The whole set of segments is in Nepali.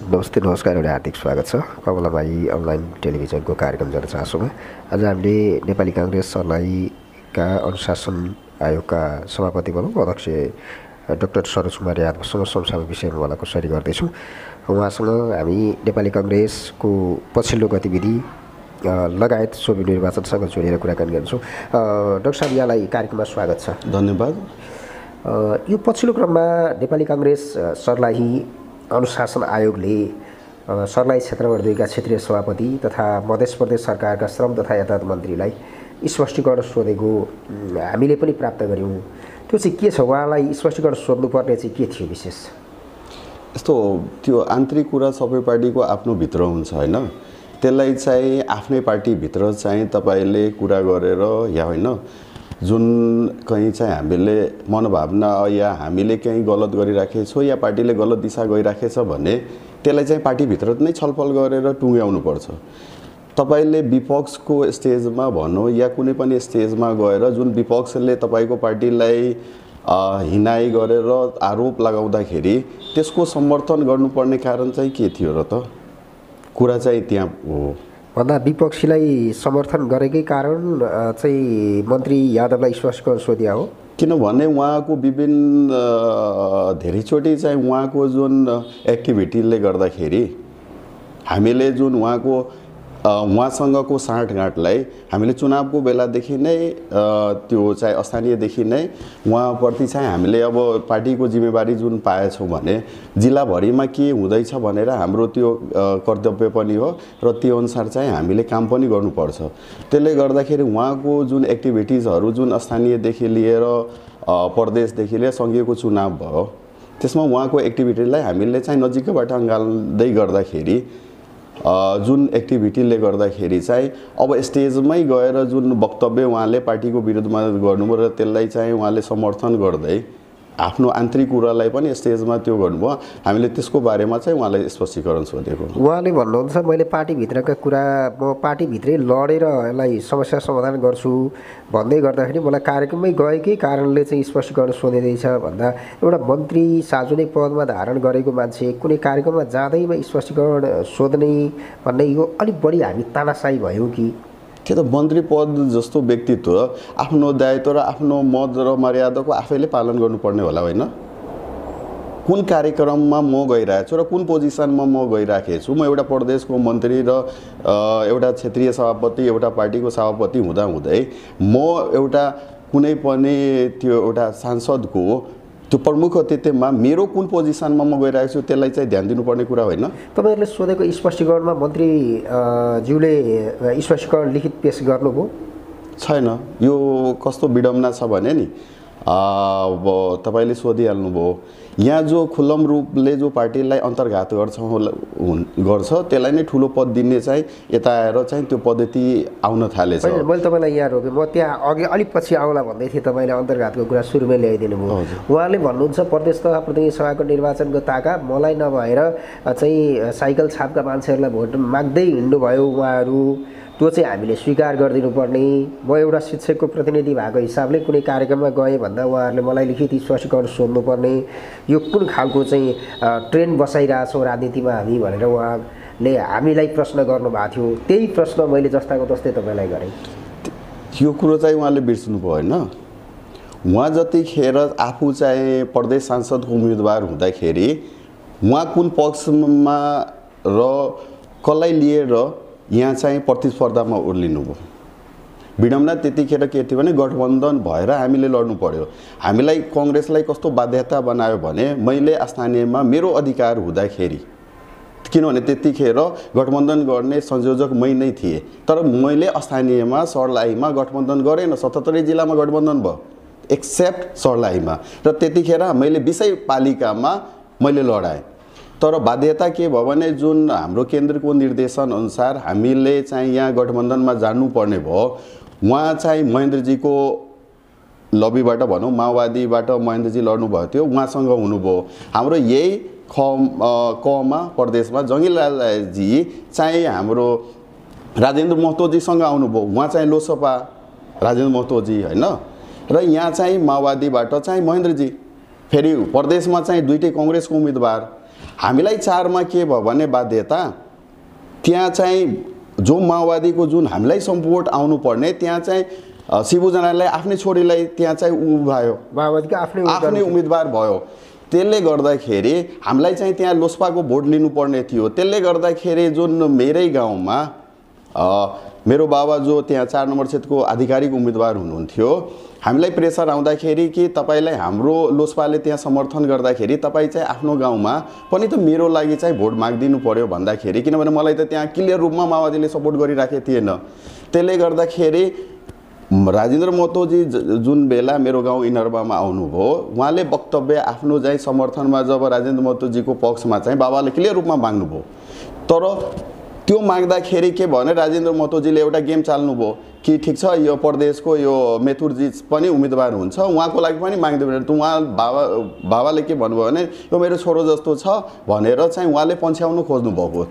नमस्ते नमस्कार एउटा हार्दिक स्वागत छ कमलामाई अनलाइन टेलिभिजनको कार्यक्रम जनचासोमा। आज हामीले नेपाली काङ्ग्रेस सर्लाहीका अनुशासन आयोगका सभापति भनौँ अध्यक्ष डाक्टर सरोज कुमार यादवसँग समसामयिक विषयमा उहाँलाई कुराकानी गर्दैछौँ। उहाँसँग हामी नेपाली काङ्ग्रेसको पछिल्लो गतिविधि लगायत सोभि निर्वाचनसँग जोडेर कुराकानी गर्छौँ। डाक्टर साहब यहाँलाई कार्यक्रममा स्वागत छ। धन्यवाद। यो पछिल्लो क्रममा नेपाली काङ्ग्रेस सर्लाही अनुशासन आयोगले सर्लाही क्षेत्र नम्बर 2 का क्षेत्रीय सभापति तथा मध्य प्रदेश सरकारका श्रम तथा यातायात मन्त्रीलाई स्पष्टीकरण सोधेको हामीले पनि प्राप्त गऱ्यौँ। त्यो चाहिँ के छ, उहाँलाई स्पष्टीकरण सोध्नुपर्ने चाहिँ के थियो विशेष? यस्तो त्यो आन्तरिक कुरा सबै पार्टीको आफ्नो भित्र हुन्छ हैन, त्यसलाई चाहिँ आफ्नै पार्टीभित्र चाहिँ तपाईले कुरा गरेर या हैन जुन कहीं चाहिँ हामीले मनोभावना या हामीले कहीं गलत गरिराखेछौँ या पार्टीले गलत दिशा गइराखेछ भने त्यसलाई चाहिँ पार्टीभित्र नै छलफल गरेर टुङ्ग्याउनु पर्छ। तपाईले विपक्षको स्टेजमा भनौँ या कुनै पनि स्टेजमा गएर जुन विपक्षले तपाईको पार्टीलाई हिनाइ गरेर आरोप लगाउँदाखेरि त्यसको समर्थन गर्नुपर्ने कारण चाहिँ के थियो र त? कुरा चाहिँ त्यहाँ हो भन्दा विपक्षीलाई समर्थन गरेकै कारण चाहिँ मन्त्री यादवलाई स्पष्टीकरण सोधिया हो। किनभने उहाँको विभिन्न धेरैचोटि चाहिँ उहाँको जुन एक्टिभिटीले गर्दाखेरि हामीले जुन उहाँसँगको साँठगाँठलाई हामीले चुनावको बेलादेखि नै त्यो चाहिँ स्थानीयदेखि नै उहाँप्रति चाहिँ हामीले अब पार्टीको जिम्मेवारी जुन पाएछौँ भने जिल्लाभरिमा के हुँदैछ भनेर हाम्रो त्यो कर्तव्य पनि हो र त्यो अनुसार चाहिँ हामीले काम पनि गर्नुपर्छ। त्यसले गर्दाखेरि उहाँको जुन एक्टिभिटिजहरू जुन स्थानीयदेखि लिएर प्रदेशदेखि लिएर सङ्घीयको चुनाव भयो त्यसमा उहाँको एक्टिभिटीलाई हामीले चाहिँ नजिकैबाट अँगाल्दै गर्दाखेरि जुन एक्टिभिटीले गर्दाखेरि चाहिँ अब स्टेजमै गएर जुन वक्तव्य उहाँले पार्टीको विरुद्धमा गर्नुभयो र त्यसलाई चाहिँ उहाँले समर्थन गर्दै आफ्नो आन्तरिक कुरालाई पनि स्टेजमा त्यो गर्नुभयो। हामीले त्यसको बारेमा चाहिँ उहाँलाई स्पष्टीकरण सोधेको। उहाँले भन्नुहुन्छ मैले पार्टीभित्रका कुरा म पार्टीभित्रै लडेर यसलाई समस्या समाधान गर्छु भन्दै गर्दाखेरि मलाई कार्यक्रममै गएकै कारणले चाहिँ स्पष्टीकरण सोधिँदैछ भन्दा एउटा मन्त्री सार्वजनिक पदमा धारण गरेको मान्छे कुनै कार्यक्रममा जाँदैमा स्पष्टीकरण सोध्ने भन्ने यो अलिक बढी हामी तानासाही भयौँ कि? के त मन्त्री पद जस्तो व्यक्तित्व आफ्नो दायित्व र आफ्नो मद र मर्यादाको आफैले पालन गर्नुपर्ने होला होइन? कुन कार्यक्रममा म गइरहेको छु र कुन पोजिसनमा म गइराखेको छु, म एउटा प्रदेशको मन्त्री र एउटा क्षेत्रीय सभापति एउटा पार्टीको सभापति हुँदाहुँदै म एउटा कुनै पनि त्यो एउटा सांसदको त्यो प्रमुख अतिथिमा मेरो कुन पोजिसनमा म गइरहेको छु त्यसलाई चाहिँ ध्यान दिनुपर्ने कुरा होइन? तपाईँहरूले सोधेको स्पष्टीकरणमा मन्त्री ज्यूले स्पष्टीकरण लिखित पेश गर्नुभयो छैन। यो कस्तो विडम्बना छ भने नि अब तपाईले सोधिहाल्नुभयो यहाँ जो खुल्लम रूपले जो पार्टीलाई अन्तर्घात गर्छ त्यसलाई नै ठुलो पद दिने चाहिँ यता आएर चाहिँ त्यो पद्धति आउन थालेछ। मैले तपाईँलाई यहाँ रोकेँ, म त्यहाँ अघि अलिक पछि आउला भन्दै थिएँ, तपाईँले अन्तर्घातको कुरा सुरुमै ल्याइदिनु भयो। उहाँले भन्नुहुन्छ प्रदेश तथा प्रतिनिधि सभाको निर्वाचनको ताका मलाई नभएर चाहिँ साइकल छापका मान्छेहरूलाई भोट माग्दै हिँड्नुभयो उहाँहरू, त्यो चाहिँ हामीले स्वीकार गरिदिनु पर्ने। म एउटा शिक्षकको प्रतिनिधि भएको हिसाबले कुनै कार्यक्रममा गएँ भन्दा उहाँहरूले मलाई लिखित स्पष्टीकरण सोध्नुपर्ने, यो कुन खालको चाहिँ ट्रेन्ड बसाइरहेछौँ राजनीतिमा हामी भनेर उहाँले हामीलाई प्रश्न गर्नुभएको थियो। त्यही प्रश्न मैले जस्ताको तस्तै तपाईँलाई गरेँ। यो कुरो चाहिँ उहाँले बिर्सनु भयो होइन? उहाँ जतिखेर आफू चाहिँ प्रदेश सांसदको उम्मेदवार हुँदाखेरि उहाँ कुन पक्षमा र कसलाई लिएर यहाँ चाहिँ प्रतिस्पर्धामा उर्लिनु भयो। विडम्बना त्यतिखेर के थियो भने गठबन्धन भएर हामीले लड्नु पर्यो। हामीलाई काङ्ग्रेसलाई कस्तो बाध्यता बनायो भने मैले स्थानीयमा मेरो अधिकार हुँदाखेरि, किनभने त्यतिखेर गठबन्धन गर्ने संयोजक मै नै थिएँ, तर मैले स्थानीयमा सर्लाहीमा गठबन्धन गरेन। 77 जिल्लामा गठबन्धन भयो एक्सेप्ट सर्लाहीमा, र त्यतिखेर मैले 20 पालिकामा मैले लडाएँ। तर बाध्यता के भयो भने जुन हाम्रो केन्द्रको निर्देशन अनुसार हामीले चाहिँ यहाँ गठबन्धनमा जानुपर्ने भयो। उहाँ चाहिँ महेन्द्रजीको लबीबाट भनौँ माओवादीबाट महेन्द्रजी लड्नुभएको थियो, उहाँसँग हुनुभयो। हाम्रो यही कमा प्रदेशमा जङ्गिलालजी चाहिँ हाम्रो राजेन्द्र महतोजीसँग आउनुभयो, उहाँ चाहिँ लोसपा राजेन्द्र महतोजी होइन, र यहाँ चाहिँ माओवादीबाट चाहिँ महेन्द्रजी, फेरि प्रदेशमा चाहिँ दुईटै काङ्ग्रेसको उम्मेदवार। हामीलाई 4 मा के भयो भने बाध्यता त्यहाँ चाहिँ जो माओवादीको जुन हामीलाई सपोर्ट आउनुपर्ने त्यहाँ चाहिँ शिबु जनालाई आफ्नै छोरीलाई त्यहाँ चाहिँ उभ्यायो, माओवादीको आफ्नै उम्मेदवार भयो। त्यसले गर्दाखेरि हामीलाई चाहिँ त्यहाँ लोसपाको भोट लिनुपर्ने थियो। त्यसले गर्दाखेरि जुन मेरै गाउँमा मेरो बाबा जो त्यहाँ 4 नम्बर क्षेत्रको आधिकारिक उम्मेदवार हुनुहुन्थ्यो, हामीलाई प्रेसर आउँदाखेरि कि तपाईलाई हाम्रो लोसपाले त्यहाँ समर्थन गर्दाखेरि तपाईँ चाहिँ आफ्नो गाउँमा पनि त मेरो लागि चाहिँ भोट माग्दिनु पर्यो भन्दाखेरि, किनभने मलाई त त्यहाँ क्लियर रूपमा माओवादीले सपोर्ट गरिराखेको थिएन। त्यसले गर्दाखेरि राजेन्द्र महतोजी जुन बेला मेरो गाउँ इनरबामा आउनुभयो, उहाँले वक्तव्य आफ्नो चाहिँ समर्थनमा जब राजेन्द्र महतोजीको पक्षमा चाहिँ बाबाले क्लियर रूपमा माग्नुभयो, तर त्यो माग्दाखेरि के भने राजेन्द्र महतोजीले एउटा गेम चाल्नुभयो कि ठिक छ यो प्रदेशको यो मेथुरजी पनि उम्मेदवार हुन्छ, उहाँको लागि पनि माग्दैन। उहाँ बाबाले के भन्नुभयो भने यो मेरो छोरो जस्तो छ भनेर चाहिँ उहाँले पन्छ्याउनु खोज्नुभएको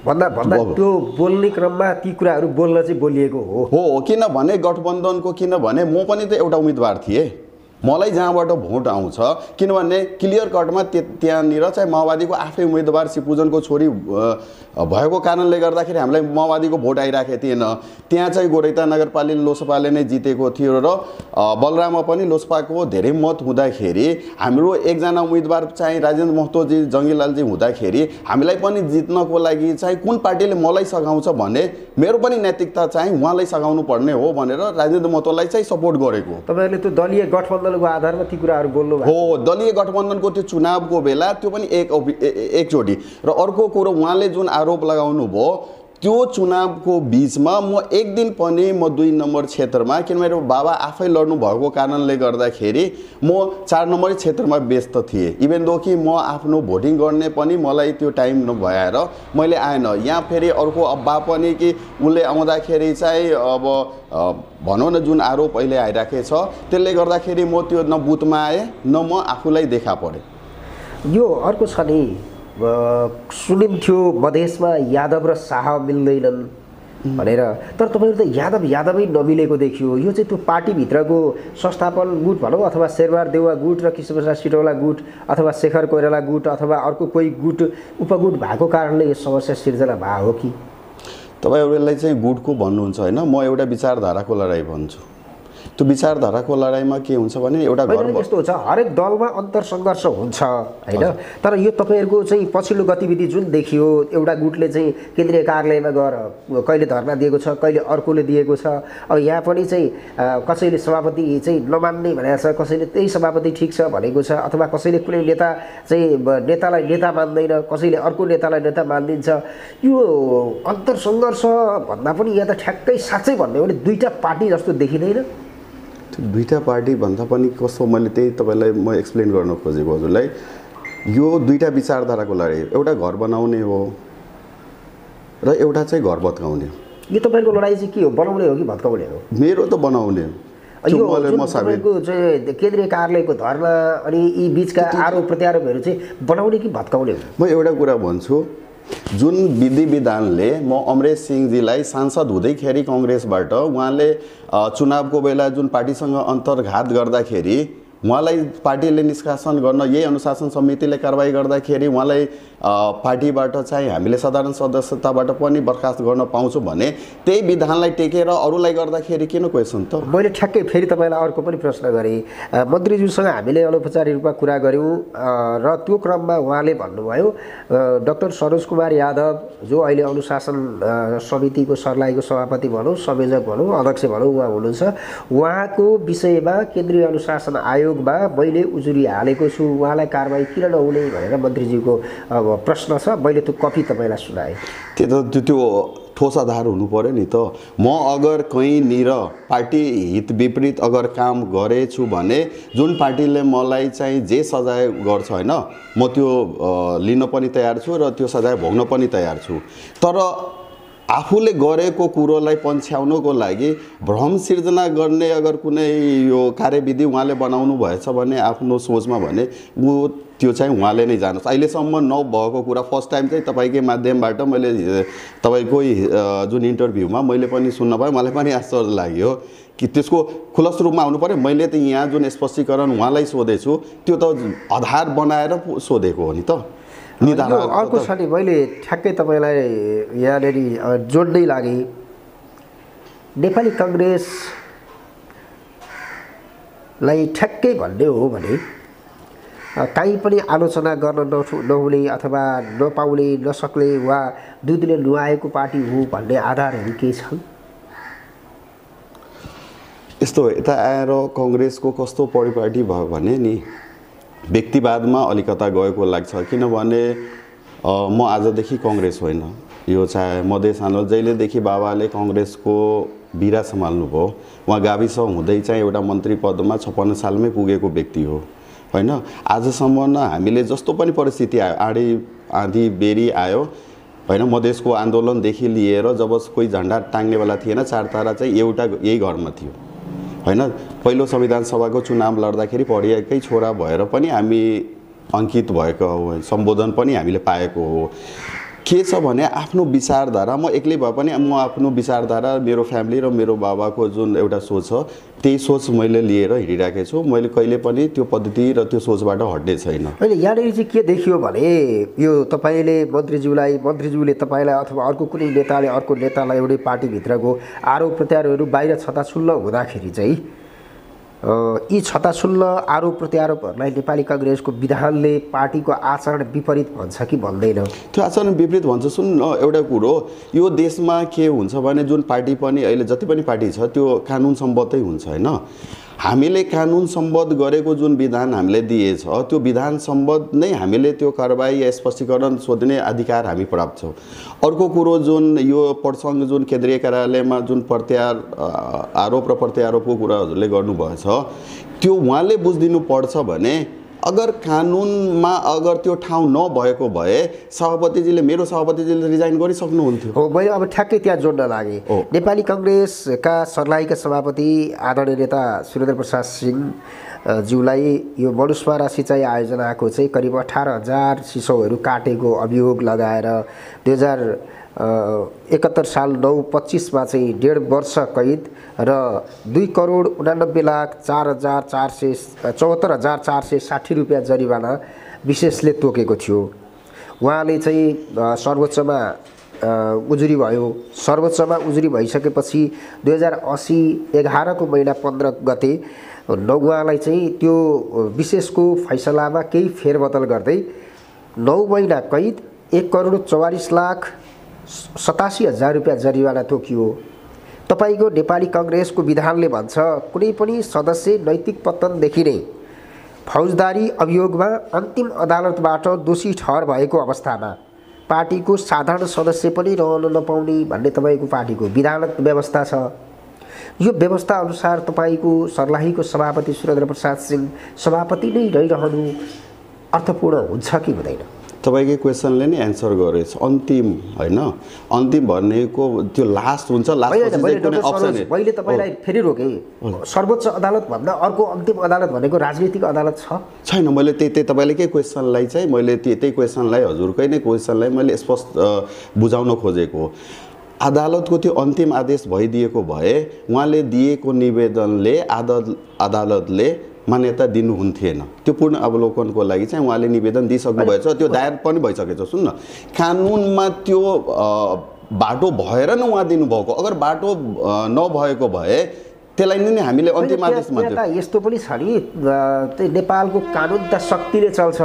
भन्दा त्यो बोल्ने क्रममा ती कुराहरू बोल्न चाहिँ बोलिएको हो। किनभने गठबन्धनको, किनभने म पनि त एउटा उम्मेदवार थिएँ, मलाई जहाँबाट भोट आउँछ, किनभने क्लियर कटमा त्यहाँनिर चाहिँ माओवादीको आफ्नै उम्मेदवार शिवपूजनको छोरी भएको कारणले गर्दाखेरि हामीलाई माओवादीको भोट आइराखेको थिएन। त्यहाँ चाहिँ गोरेटा नगरपालिका लोसपाले नै जितेको थियो र बलराममा पनि लोसपाको धेरै मत हुँदाखेरि हाम्रो एकजना उम्मेदवार चाहिँ राजेन्द्र महतोजी जङ्गीलालजी हुँदाखेरि हामीलाई पनि जित्नको लागि चाहिँ कुन पार्टीले मलाई सघाउँछ भने मेरो पनि नैतिकता चाहिँ उहाँलाई सघाउनु पर्ने हो भनेर राजेन्द्र महतोलाई चाहिँ सपोर्ट गरेको। तपाईँहरूले त्यो दलीय गठबन्धनको आधारमा ती कुराहरू बोल्नु हो। दलीय गठबन्धनको त्यो चुनावको बेला त्यो पनि एकचोटि र अर्को कुरो उहाँले जुन आरोप लगाउनु भयो त्यो चुनावको बीचमा म एक दिन पनि म 2 नम्बर क्षेत्रमा, किन मेरो बाबा आफै लड्नु भएको कारणले गर्दाखेरि म 4 नम्बर क्षेत्रमा व्यस्त थिएँ। इभन दो कि म आफ्नो भोटिङ गर्ने पनि मलाई त्यो टाइम नभएर मैले आएन। यहाँ फेरि अर्को अब्बा पनि कि उसले आउँदाखेरि चाहिँ अब भनौँ न जुन आरोप अहिले आइराखेको छ त्यसले गर्दाखेरि म त्यो न बुथमा आएँ न म आफूलाई देखा परेँ। यो अर्को छ नि सुनिन्थ्यो मधेसमा यादव र शाह मिल्दैनन् भनेर, तर तपाईँहरू त यादवै नमिलेको देखियो। यो चाहिँ त्यो पार्टीभित्रको संस्थापन गुट भनौँ अथवा शेरबहादुर देउवा गुट र कृष्णप्रसाद सिटौला गुट अथवा शेखर कोइराला गुट अथवा अर्को कोही गुट उपगुट भएको कारणले यो समस्या सिर्जना भयो हो कि? तपाईँहरूलाई चाहिँ गुटको भन्नुहुन्छ होइन, म एउटा विचारधाराको लडाइँ भन्छु। त्यो विचारधाराको लडाइँमा के हुन्छ भने एउटा यस्तो हुन्छ, हरेक दलमा अन्तरसङ्घर्ष हुन्छ होइन, तर यो तपाईँहरूको चाहिँ पछिल्लो गतिविधि जुन देखियो, एउटा गुटले चाहिँ केन्द्रीय कार्यालयमा गएर कहिले धर्ना दिएको छ, कहिले अर्कोले दिएको छ। अब यहाँ पनि चाहिँ कसैले सभापति चाहिँ नमान्ने भनेको छ, कसैले त्यही सभापति ठिक छ भनेको छ, अथवा कसैले कुनै नेता चाहिँ नेतालाई नेता मान्दैन, कसैले अर्को नेतालाई नेता मानिदिन्छ। यो अन्तरसङ्घर्ष भन्दा पनि यहाँ त ठ्याक्कै साँच्चै भन्ने हो भने दुईवटा पार्टी जस्तो देखिँदैन। दुईटा पार्टी भन्दा पनि कस्तो, मैले त्यही तपाईँलाई म एक्सप्लेन गर्न खोजेको हजुरलाई। यो दुईटा विचारधाराको लडाइँ, एउटा घर बनाउने हो र एउटा चाहिँ घर भत्काउने। यो तपाईँको लडाइँ चाहिँ के हो, बनाउने हो कि भत्काउने हो? मेरो त बनाउने। तपाईँको चाहिँ केन्द्रीय कार्यालयको धर्ना अनि यी बिचका आरोप प्रत्यारोपहरू चाहिँ बनाउने कि भत्काउने हो? म एउटा कुरा भन्छु, जुन विधि विधानले म अमरेश सिंहजीलाई सांसद हुँदैखेरि कङ्ग्रेसबाट उहाँले चुनावको बेला जुन पार्टीसँग अन्तर्घात गर्दाखेरि उहाँलाई पार्टीले निष्कासन गर्न यही अनुशासन समितिले कारबाही गर्दाखेरि उहाँलाई पार्टीबाट चाहिँ हामीले साधारण सदस्यताबाट पनि बर्खास्त गर्न पाउँछौँ भने त्यही विधानलाई टेकेर अरूलाई गर्दाखेरि किन क्वेसन त? मैले ठ्याक्कै फेरि तपाईँलाई अर्को पनि प्रश्न गरेँ। मन्त्रीज्यूसँग हामीले अनौपचारिक रूपमा कुरा गऱ्यौँ र त्यो क्रममा उहाँले भन्नुभयो डाक्टर सरोज कुमार यादव जो अहिले अनुशासन समितिको सर्लाहीको सभापति भनौँ, संयोजक भनौँ, अध्यक्ष भनौँ उहाँ हुनुहुन्छ, उहाँको विषयमा केन्द्रीय अनुशासन आयोगमा मैले उजुरी हालेको छु, उहाँलाई कारबाही किन नहुने भनेर मन्त्रीज्यूको प्रश्न छ। मैले त्यो कपी तपाईँलाई सुनाएँ। त्यो ठोस आधार हुनु पर्यो नि त। म अगर कहीँनिर पार्टी हित विपरीत अगर काम गरेछु भने जुन पार्टीले मलाई चाहिँ जे सजाय गर्छ होइन, म त्यो लिन पनि तयार छु र त्यो सजाय भोग्न पनि तयार छु। तर आफूले गरेको कुरोलाई पन्छ्याउनको लागि भ्रम सिर्जना गर्ने अगर कुनै यो कार्यविधि उहाँले बनाउनु भएछ भने आफ्नो सोचमा भने त्यो चाहिँ उहाँले नै जानुहोस्। अहिलेसम्म नभएको कुरा फर्स्ट टाइम चाहिँ तपाईँकै माध्यमबाट मैले तपाईँकै जुन इन्टरभ्यूमा मैले पनि सुन्न पाएँ, मलाई पनि आश्चर्य लाग्यो कि त्यसको खुलस्त रूपमा आउनु पर्यो। मैले त यहाँ जुन स्पष्टीकरण उहाँलाई सोधेछु त्यो त आधार बनाएर सोधेको हो नि त। निधारमा अर्को छ नि मैले ठ्याक्कै तपाईँलाई यहाँनिर जोड्दै लागे नेपाली काङ्ग्रेसलाई ठ्याक्कै भन्ने हो भने काहीँ पनि आलोचना गर्न नहुने अथवा नपाउने नसक्ने वा दुधले नुहाएको पार्टी हो भन्ने आधारहरू के छन्? यस्तो यता आएर कङ्ग्रेसको कस्तो परिपाटी भयो भने नि व्यक्तिवादमा अलिकता गएको लाग्छ। किनभने म आजदेखि कङ्ग्रेस होइन, यो चाहे मधेस आन्दोलन जहिलेदेखि बाबाले कङ्ग्रेसको बिरा सम्हाल्नुभयो उहाँ गाविस हुँदै चाहिँ एउटा मन्त्री पदमा 56 सालमै पुगेको व्यक्ति हो होइन। आजसम्म हामीले जस्तो पनि परिस्थिति आयो, आँधी बेरी आयो होइन, मधेसको आन्दोलनदेखि लिएर जब कोही झन्डा टाङ्नेवाला थिएन, 4 तारा चाहिँ एउटा यही घरमा थियो होइन। पहिलो संविधान सभाको चुनाव लड्दाखेरि पढिएकै छोरा भएर पनि हामी अङ्कित भएको हो, सम्बोधन पनि हामीले पाएको हो। के छ भने आफ्नो विचारधारा, म एक्लै भए पनि म आफ्नो विचारधारा, मेरो फ्यामिली र मेरो बाबाको जुन एउटा सोच छ त्यही सोच मैले लिएर हिँडिराखेको छु। मैले कहिले पनि त्यो पद्धति र त्यो सोचबाट हट्ने छैन। अहिले यहाँनिर चाहिँ के देखियो भने यो तपाईँले मन्त्रीज्यूले तपाईँलाई अथवा अर्को कुनै नेताले अर्को नेतालाई एउटै पार्टीभित्रको आरोप प्रत्यारोपहरू बाहिर छताछुल्ल हुँदाखेरि चाहिँ यी छताछुल्ल आरोप प्रत्यारोपहरूलाई नेपाली काङ्ग्रेसको विधानले पार्टीको आचरण विपरीत भन्छ कि भन्दैन? त्यो आचरण विपरीत भन्छ। सुन एउटा कुरो, यो देशमा के हुन्छ भने जुन पार्टी पनि अहिले जति पनि पार्टी छ त्यो कानुन सम्बद्धै हुन्छ होइन। हामीले कानुन सम्बद्ध गरेको जुन विधान हामीले दिएछ त्यो विधान सम्बद्ध नै हामीले त्यो कारबाही या स्पष्टीकरण सोध्ने अधिकार हामी प्राप्त छौँ। अर्को कुरो जुन यो प्रसङ्ग जुन केन्द्रीय कार्यालयमा जुन आरोप र प्रत्यारोपको कुरा हजुरले गर्नुभएछ त्यो उहाँले बुझिदिनु पर्छ भने अगर कानुनमा अगर त्यो ठाउँ नभएको भए मेरो सभापतिजीले रिजाइन गरिसक्नुहुन्थ्यो। हो, मैले अब ठ्याक्कै त्यहाँ जोड्न लागेँ। नेपाली काङ्ग्रेसका सर्लाहीका सभापति आदरणीय नेता सुरेन्द्र प्रसाद सिंह ज्यूलाई यो मनुस्मरा सिँचाइ आयोजनाको चाहिँ करिब 18,000 सिसौहरू काटेको अभियोग लगाएर 2071 साल 9/25 चाहिँ 1.5 वर्ष कैद र 2,49,74,460 रुपियाँ जरिवाना विशेषले तोकेको थियो। उहाँले चाहिँ सर्वोच्चमा उजुरी भयो। सर्वोच्चमा उजुरी भइसकेपछि 2080 11 महिना 15 गते उहाँलाई चाहिँ त्यो विशेषको फैसलामा केही फेरबदल गर्दै 9 महिना कैद 1,44,87,000 रुपियाँ जरिवाना तोकियो। तपाईको नेपाली काङ्ग्रेसको विधानले भन्छ कुनै पनि सदस्य नैतिक पतनदेखि नै फौजदारी अभियोगमा अन्तिम अदालतबाट दोषी ठहर भएको अवस्थामा पार्टीको साधारण सदस्य पनि रहन नपाउने भन्ने तपाईको पार्टीको विधान व्यवस्था छ। यो व्यवस्था अनुसार तपाईको सर्लाहीको सभापति सुरेन्द्र प्रसाद सिंह सभापति नै रहिरहनु अर्थपूर्ण हुन्छ कि हुँदैन? तपाईँकै क्वेसनले नै एन्सर गरेछ। अन्तिम होइन, अन्तिम भनेको त्यो लास्ट हुन्छ। मैले तपाईँलाई फेरि रोकेँ। सर्वोच्च अदालत भन्दा अर्को अन्तिम अदालत भनेको राजनीतिक अदालत छैन। मैले त्यही तपाईँले के क्वेसनलाई चाहिँ मैले त्यही क्वेसनलाई हजुरकै नै क्वेसनलाई मैले स्पष्ट बुझाउन खोजेको। अदालतको त्यो अन्तिम आदेश भइदिएको भए उहाँले दिएको निवेदनले अदालतले मान्यता दिनुहुन्थेन। त्यो पूर्ण अवलोकनको लागि चाहिँ उहाँले निवेदन दिइसक्नु भएछ, त्यो दायर पनि भइसकेछ। सुन्न, कानुनमा त्यो बाटो भएर नै उहाँ दिनुभएको। अगर बाटो नभएको भए त्यसलाई नै हामीले अन्तिम आदेश मान्छौँ। यस्तो पनि छ नि, नेपालको कानुन त शक्तिले चल्छ।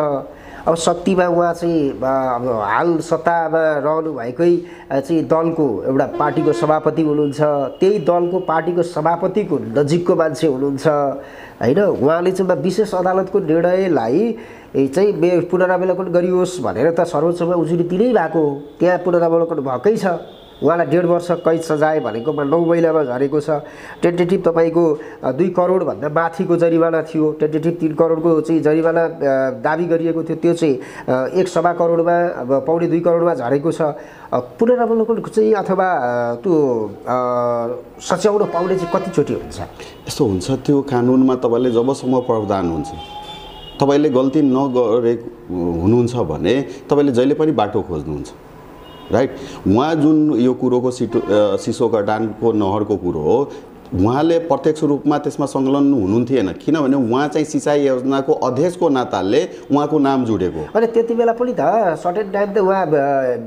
अब शक्तिमा उहाँ चाहिँ हाल सत्तामा रहनु भएकै चाहिँ दलको एउटा पार्टीको सभापति हुनुहुन्छ। त्यही दलको पार्टीको सभापतिको नजिकको मान्छे हुनुहुन्छ होइन। उहाँले चाहिँ विशेष अदालतको निर्णयलाई चाहिँ पुनरावलोकन गरियोस् भनेर त सर्वोच्चमा उजुरी दिनै भएको। त्यहाँ पुनरावलोकन भएकै छ। उहाँलाई 1.5 वर्ष कैद सजाय भनेकोमा 9 महिनामा झरेको छ। टेन्टेटिभ तपाईँको 2 करोडभन्दा माथिको जरिवाना थियो। टेन्टेटिभ 3 करोडको चाहिँ जरिवाना दाबी गरिएको थियो, त्यो चाहिँ 1.25 करोडमा अब 1.25 करोडमा झरेको छ। पुनरावलोकन चाहिँ अथवा त्यो सच्याउन पाउने चाहिँ कतिचोटि हुन्छ? यस्तो हुन्छ, त्यो कानुनमा तपाईँले जबसम्म प्रावधान हुन्छ, तपाईँले गल्ती नगरे हुनुहुन्छ भने तपाईँले जहिले पनि बाटो खोज्नुहुन्छ, राइट। उहाँ जुन यो कुरोको सिसो कटानको नहरको कुरो हो, उहाँले प्रत्यक्ष रूपमा त्यसमा संलग्न हुनुहुन्थेन, किनभने उहाँ चाहिँ सिँचाइ योजनाको अध्यक्षको नाताले उहाँको नाम जुडेको। अनि त्यति बेला पनि त सर्टेन टाइम त उहाँ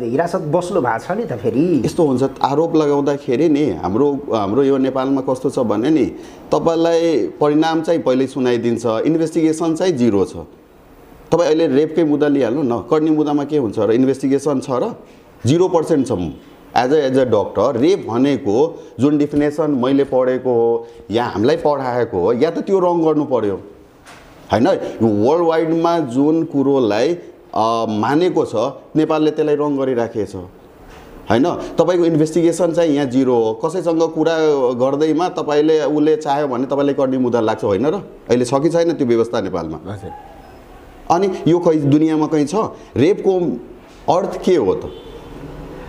हिरासत बस्नु भएको छ नि त। फेरि यस्तो हुन्छ, आरोप लगाउँदाखेरि नि हाम्रो यो नेपालमा कस्तो छ भने नि, तपाईँलाई परिणाम चाहिँ पहिल्यै सुनाइदिन्छ, इन्भेस्टिगेसन चाहिँ 0 छ। तपाईँ अहिले रेपकै मुद्दा लिइहाल्नु न, कर्नी मुद्दामा के हुन्छ र, इन्भेस्टिगेसन छ र 0% छ। एज अ डक्टर रेप भनेको जुन डिफिनेसन मैले पढेको हो या हामीलाई पढाएको हो, या त त्यो रङ गर्नु पर्यो होइन। वर्ल्ड वाइडमा जुन कुरोलाई मानेको छ नेपालले त्यसलाई रङ गरिराखेको छ होइन। तपाईँको इन्भेस्टिगेसन चाहिँ यहाँ 0 हो। कसैसँग कुरा गर्दैमा तपाईँले उसले चाह्यो भने तपाईँलाई कर्नी मुद्दा लाग्छ होइन र? अहिले छ कि छैन त्यो व्यवस्था नेपालमा? अनि यो कहीँ दुनियाँमा कहीँ छ? रेपको अर्थ के हो त?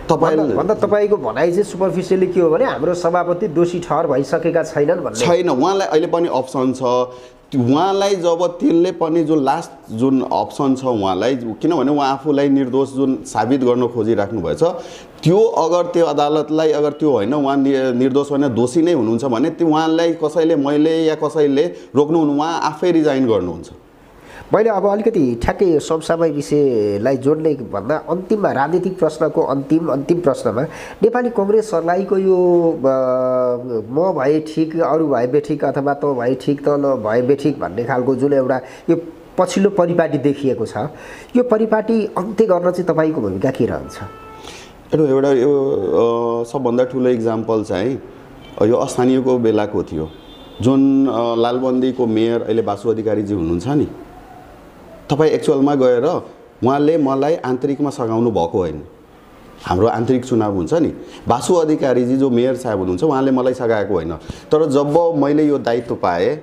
भन्दा तपाईँको भनाइ चाहिँ सुपरफिसियली के हो भने हाम्रो सभापति दोषी ठहर भइसकेका छैनन् भन्ने छैन। उहाँलाई अहिले पनि अप्सन छ। उहाँलाई जब त्यसले पनि जुन लास्ट जुन अप्सन छ उहाँलाई, किनभने उहाँ आफूलाई निर्दोष जुन साबित गर्न खोजिराख्नु भएछ, त्यो अगर त्यो अदालतलाई अगर त्यो होइन उहाँ निर्दोष होइन दोषी नै हुनुहुन्छ भने त्यो उहाँलाई कसैले मैले या कसैले रोक्नुहुन्न, उहाँ आफै रिजाइन गर्नुहुन्छ। मैले अब अलिकति ठ्याक्कै समसामयिक विषयलाई जोड्ने भन्दा अन्तिममा राजनीतिक प्रश्नको अन्तिम प्रश्नमा नेपाली कङ्ग्रेस सर्लाहीको यो म भए ठिक अरू भए बेठिक अथवा त भए ठिक त नभए बेठिक भन्ने खालको जुन एउटा यो पछिल्लो परिपाटी देखिएको छ, यो परिपाटी अन्त्य गर्न चाहिँ तपाईँको भूमिका के रहन्छ? एउटा यो सबभन्दा ठुलो इक्जाम्पल चाहिँ यो स्थानीयको बेलाको थियो, जुन लालबन्दीको मेयर अहिले बासु अधिकारीजी हुनुहुन्छ नि। तपाईँ एक्चुअलमा गएर उहाँले मलाई आन्तरिकमा सघाउनु भएको होइन। हाम्रो आन्तरिक चुनाव हुन्छ नि, बासु अधिकारीजी जो मेयर साहब हुनुहुन्छ उहाँले मलाई सघाएको होइन। तर जब मैले यो दायित्व पाएँ,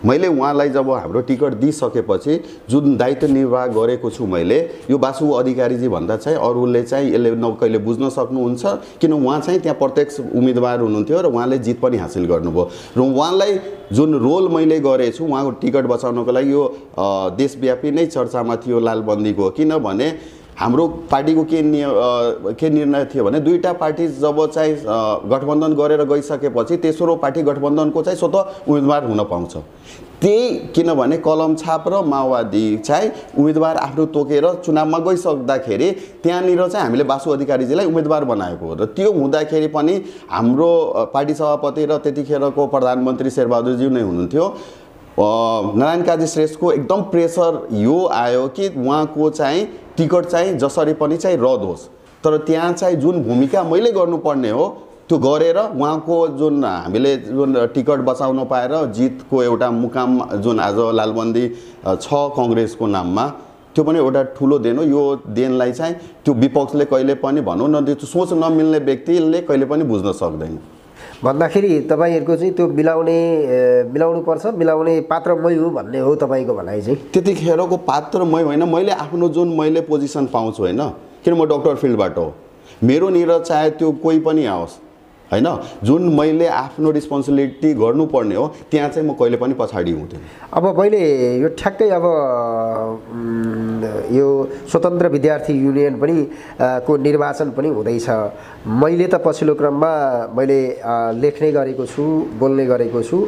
मैले उहाँलाई जब हाम्रो टिकट दिइसकेपछि जुन दायित्व निर्वाह गरेको छु मैले, यो बासु अधिकारीजी भन्दा चाहिँ अरूले चाहिँ यसले कहिले बुझ्न सक्नुहुन्छ, किन उहाँ चाहिँ त्यहाँ प्रत्यक्ष उम्मेदवार हुनुहुन्थ्यो र उहाँले जित पनि हासिल गर्नुभयो। र उहाँलाई जुन रोल मैले गरेछु उहाँको टिकट बचाउनको लागि, यो देशव्यापी नै चर्चामा थियो लालबन्दीको। किनभने हाम्रो पार्टीको के निर्णय थियो भने, दुईवटा पार्टी जब चाहिँ गठबन्धन गरेर गइसकेपछि तेस्रो पार्टी गठबन्धनको चाहिँ स्वतः उम्मेदवार हुन पाउँछ। त्यही किनभने कलम छाप र माओवादी चाहिँ उम्मेदवार आफ्नो तोकेर चुनावमा गइसक्दाखेरि त्यहाँनिर चाहिँ हामीले बासु अधिकारीजीलाई उम्मेदवार बनाएको हो। र त्यो हुँदाखेरि पनि हाम्रो पार्टी सभापति र त्यतिखेरको प्रधानमन्त्री शेरबहादुरज्यू नै हुनुहुन्थ्यो, नारायण काजी श्रेष्ठको एकदम प्रेसर यो आयो कि उहाँको चाहिँ टिकट चाहिँ जसरी पनि चाहिँ रद्द होस्। तर त्यहाँ चाहिँ जुन भूमिका मैले गर्नुपर्ने हो त्यो गरेर उहाँको जुन हामीले जुन टिकट बचाउन पाएर जितको एउटा मुकाम जुन आज लालबन्दी छ कङ्ग्रेसको नाममा, त्यो पनि एउटा ठुलो देन हो। यो देनलाई चाहिँ त्यो विपक्षले कहिले पनि भनौँ न, त्यो सोच नमिल्ने व्यक्तिले कहिले पनि बुझ्न सक्दैन। भन्दाखेरि तपाईँहरूको चाहिँ त्यो मिलाउनुपर्छ, मिलाउने पात्र मै हुँ भन्ने हो तपाईँको भनाइ चाहिँ? त्यतिखेरको पात्र मै होइन, मैले आफ्नो जुन मैले पोजिसन पाउँछु होइन, किन म डक्टर फिल्डबाट हो, मेरो निर चाहे त्यो कोही पनि आओस् होइन, जुन मैले आफ्नो रिस्पोन्सिबिलिटी गर्नुपर्ने हो त्यहाँ चाहिँ म कहिले पनि पछाडि हुँदैन। अब मैले यो ठ्याक्कै अब यो स्वतन्त्र विद्यार्थी युनियन पनि को निर्वाचन पनि हुँदैछ। मैले त पछिल्लो क्रममा मैले लेख्ने गरेको छु, बोल्ने गरेको छु,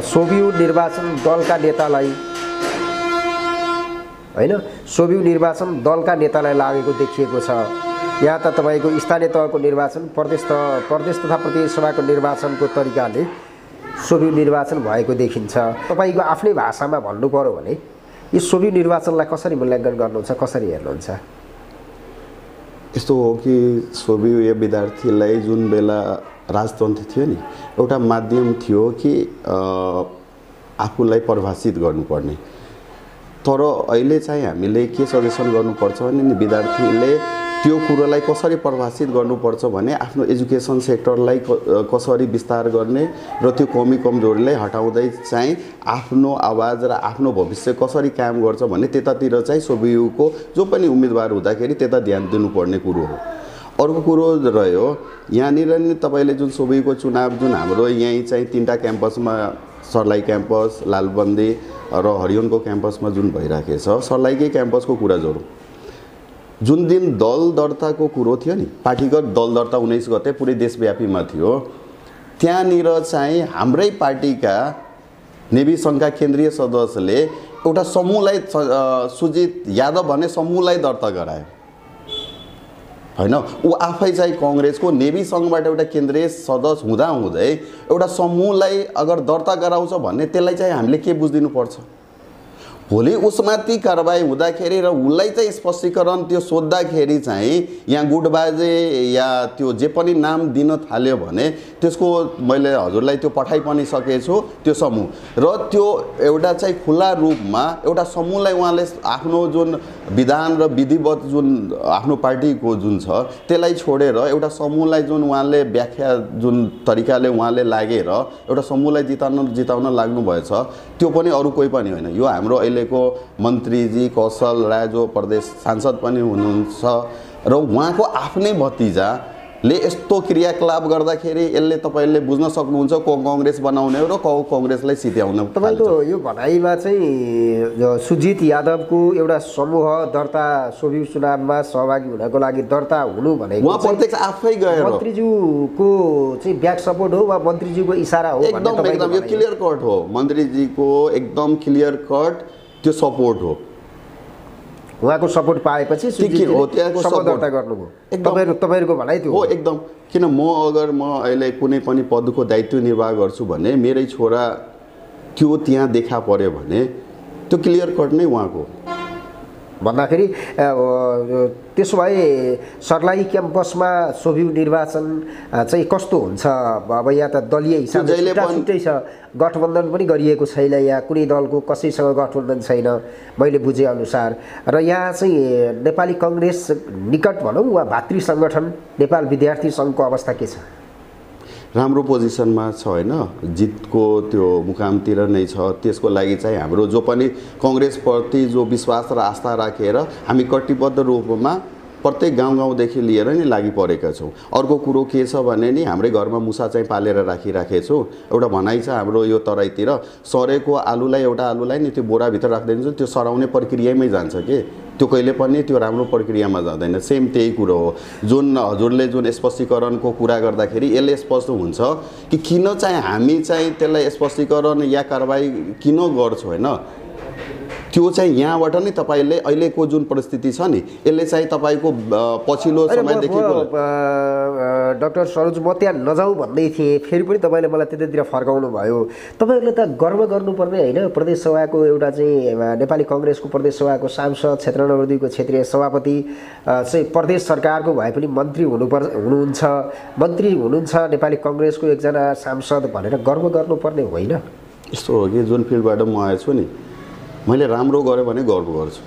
सोभियु निर्वाचन दलका नेतालाई होइन, सोभियु निर्वाचन दलका नेतालाई लागेको देखिएको छ। यहाँ त तपाईँको स्थानीय तहको निर्वाचन, प्रदेश तथा प्रदेश सभाको निर्वाचनको तरिकाले सोभियु निर्वाचन भएको देखिन्छ। तपाईँको आफ्नै भाषामा भन्नु पर्यो भने यो सोभियु निर्वाचनलाई कसरी मूल्याङ्कन गर्नुहुन्छ, कसरी हेर्नुहुन्छ? यस्तो हो कि सोभियु या विद्यार्थीलाई जुन बेला राजतन्त्र थियो नि, एउटा माध्यम थियो कि आफूलाई परिभाषित गर्नुपर्ने। तर अहिले चाहिँ हामीले के सजेसन गर्नुपर्छ भने विद्यार्थीले त्यो कुरोलाई कसरी परिभाषित गर्नुपर्छ भने आफ्नो एजुकेसन सेक्टरलाई कसरी विस्तार गर्ने र त्यो कमी कमजोरीलाई हटाउँदै चाहिँ आफ्नो आवाज र आफ्नो भविष्य कसरी कायम गर्छ भन्ने त्यतातिर चाहिँ सोभियुको जो पनि उम्मेदवार हुँदाखेरि त्यता ध्यान दिनुपर्ने कुरो हो। अर्को कुरो रह्यो यहाँनिर नि तपाईँले जुन सोभियुको चुनाव जुन हाम्रो यहीँ चाहिँ 3टा क्याम्पसमा, सर्लाही क्याम्पस, लालबन्दी र हरियोनको क्याम्पसमा जुन भइराखेको छ, सर्लाहीकै क्याम्पसको कुरा जोडौँ। जुन दिन दल दर्ताको कुरो थियो नि, पार्टीगत दल दर्ता 19 गते पुरै देशव्यापीमा थियो, त्यहाँनिर चाहिँ हाम्रै पार्टीका नेभी सङ्घका केन्द्रीय सदस्यले एउटा समूहलाई सुजित यादव भन्ने समूहलाई दर्ता गरायो हैन। ऊ आफै चाहिँ काङ्ग्रेसको नेभी सङ्घबाट एउटा केन्द्रीय सदस्य हुँदाहुँदै एउटा समूहलाई अगर दर्ता गराउँछ भने त्यसलाई चाहिँ हामीले के बुझिदिनुपर्छ? भोलि उसमाथि कारबाही हुँदाखेरि र उसलाई चाहिँ स्पष्टीकरण त्यो सोद्धाखेरि चाहिँ यहाँ गुटबाजे या त्यो जे पनि नाम दिन थाल्यो भने त्यसको मैले हजुरलाई त्यो पठाइ पनि सकेछु त्यो समूह र त्यो एउटा चाहिँ खुला रूपमा एउटा समूहलाई उहाँले आफ्नो जुन विधान र विधिवत जुन आफ्नो पार्टीको जुन छ त्यसलाई छोडेर एउटा समूहलाई जुन उहाँले व्याख्या जुन तरिकाले उहाँले लागेर एउटा समूहलाई जिताउन लाग्नु भएछ त्यो पनि अरू कोही पनि होइन। यो हाम्रो अहिलेको मन्त्रीजी कौशल राय जो प्रदेश सांसद पनि हुनुहुन्छ र उहाँको आफ्नै भतिजाले यस्तो क्रियाकलाप गर्दाखेरि यसले तपाईँले बुझ्न सक्नुहुन्छ को काङ्ग्रेस बनाउने हो र को काङ्ग्रेसलाई सिध्याउन। तपाईँको यो भनाइमा चाहिँ सुजित यादवको एउटा समूह दर्ता सोभि चुनावमा सहभागी हुनको लागि दर्ता हुनु भनेको उहाँ प्रत्यक्ष आफै गएर मन्त्रीज्यूको चाहिँ ब्याक सपोर्ट हो वा मन्त्रीज्यूको इसारा हो? एकदम यो क्लियर कट हो, मन्त्रीजीको एकदम क्लियर कट त्यो सपोर्ट हो। उहाँको सपोर्ट पाएपछि दर्ता गर्नुभयो तपाईँहरूको भनाइ त्यो हो एकदम। किन अगर म अहिले कुनै पनि पदको दायित्व निर्वाह गर्छु भने मेरै छोरा त्यो त्यहाँ देखा पर्यो भने त्यो क्लियर कट नै उहाँको भन्दाखेरि त्यसो भए सर्लाही क्याम्पसमा सोभिउ निर्वाचन चाहिँ कस्तो हुन्छ? अब यहाँ त दलीय हिसाबले छुट्टै छ, गठबन्धन पनि गरिएको छैन, यहाँ कुनै दलको कसैसँग गठबन्धन छैन मैले बुझेअनुसार। र यहाँ चाहिँ नेपाली कङ्ग्रेस निकट भनौँ वा भातृ सङ्गठन नेपाल विद्यार्थी सङ्घको अवस्था के छ? राम्रो पोजिसनमा छ होइन, जितको त्यो मुकामतिर नै छ। त्यसको लागि चाहिँ हाम्रो जो पनि काङ्ग्रेसप्रति जो विश्वास र आस्था राखेर हामी कटिबद्ध रूपमा प्रत्येक गाउँदेखि लिएर नै लागि परेका छौँ। अर्को कुरो के छ भने नि हाम्रै घरमा मुसा चाहिँ पालेर राखिराखेको छु। एउटा भनाइ छ हाम्रो यो तराईतिर, सरेको आलुलाई एउटा आलुलाई नि त्यो बोराभित्र राख्दैन त्यो सराउने प्रक्रियामै जान्छ कि त्यो कहिले पनि त्यो राम्रो प्रक्रियामा जाँदैन। सेम त्यही कुरो हो जुन हजुरले जुन स्पष्टीकरणको कुरा गर्दाखेरि यसले स्पष्ट हुन्छ कि किन चाहिँ हामी चाहिँ त्यसलाई स्पष्टीकरण या कारबाही किन गर्छौँ होइन। त्यो चाहिँ यहाँबाट नै तपाईँले अहिलेको जुन परिस्थिति छ नि यसले चाहिँ तपाईँको पछिल्लो समयदेखि डाक्टर सरोज म त्यहाँ नजाऊ भन्दै थिएँ, फेरि पनि तपाईँले मलाई त्यतातिर फर्काउनु भयो। तपाईँहरूले त गर्व गर्नुपर्ने होइन, प्रदेश सभाको एउटा चाहिँ नेपाली कङ्ग्रेसको प्रदेश सभाको सांसद, क्षेत्र नम्बर 2 को क्षेत्रीय सभापति चाहिँ प्रदेश सरकारको भए पनि मन्त्री हुनुहुन्छ, मन्त्री हुनुहुन्छ नेपाली कङ्ग्रेसको एकजना सांसद भनेर गर्व गर्नुपर्ने होइन? यस्तो हो कि जुन फिल्डबाट म आएछु नि मैले राम्रो गरेँ भने गर्व गर्छु।